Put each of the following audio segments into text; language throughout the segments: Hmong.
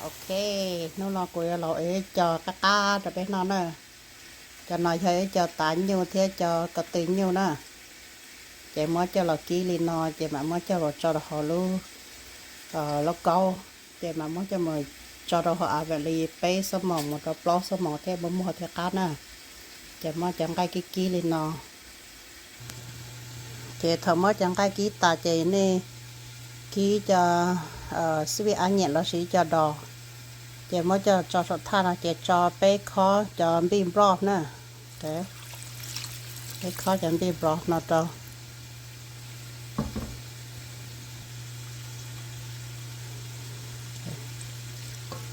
Ok, hnub no kuv yuav los ua ib co qab qab rau peb noj na. Cov no yog ib co tav nyuj thiab cov ko tw nyuj na. Ces muab coj los kib li no ces mam muab coj los tso rau hauv lub lauj kaub, ces mam muab coj mus tso rau hauv oven li peb xuab moos mus rau plaub xuab moos thiab muab muag thiab qab na. Ces muab cov nqaij kib kib li no. Ces thaum muab cov nqaij kib tas ces nej kib cov xib vij ab nyem los sis cov dos, ces muab coj tso saum thaj no ces tso peb khob cov npij nplooj na. Peb khob cov npij nplooj no rau.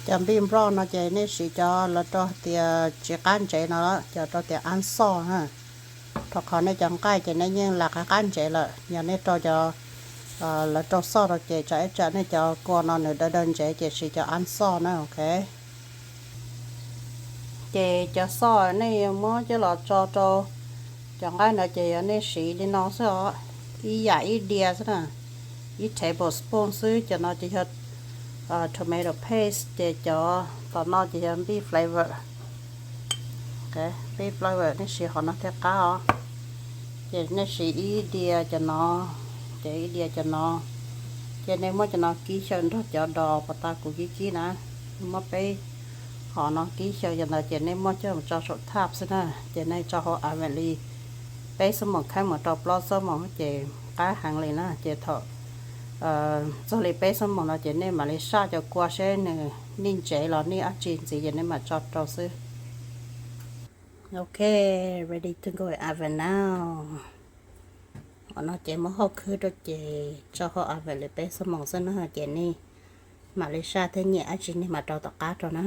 Cov npij nplooj no ces nej siv cov lawv rau hais tias tsis qab ntsev no, cov rau tias ab xoj na. Rau qhov nej cov nqaij ces nej yeej lam qab qab ntsev lawm, yog nej rau cov lawv rau xoj rau ces tsam ib tsam nej cov kua no nws daw daw ntsev ces siv cov ab xoj na, ok. Ces cov xoj nej yuav muab coj los tso rau cov nqaij ntawd ces yog nej siv li no xwb os, ib yam ib diav xwb na, ib tablespoon xwb. Cov no ces yog tomato paste, ces cov tom no ces yog npij flavor. Npij flavor nej siv qhov no thiaj qab os. Ces nej siv ib diav cov no, ces ib diav cov no, ces nej muab cov no kib xyaw nrog cov dos pas tas kuv kib kib na. Muab peb qhov no kib xyaw cov ntawd ces nej muab coj mus tso saum thaj xwb na, ces nej tso hauv oven li peb xuab moos kheev mus rau plaub xuab moos ces qab heev li na. Ces thaum txog li peb xuab moos no ces nej mam li saj cov kua seb nws nij ntsev los nij dab tsi ntxiv ces nej mam tso rau xwb. Ok, ready to go oven now. Qhov no ces muab hauj khwb rau ces tso hauv oven li peb xuab moos xwb na, ces nej mam li saj thiab nyiam dab tsi nej mam rau tom qab rau na.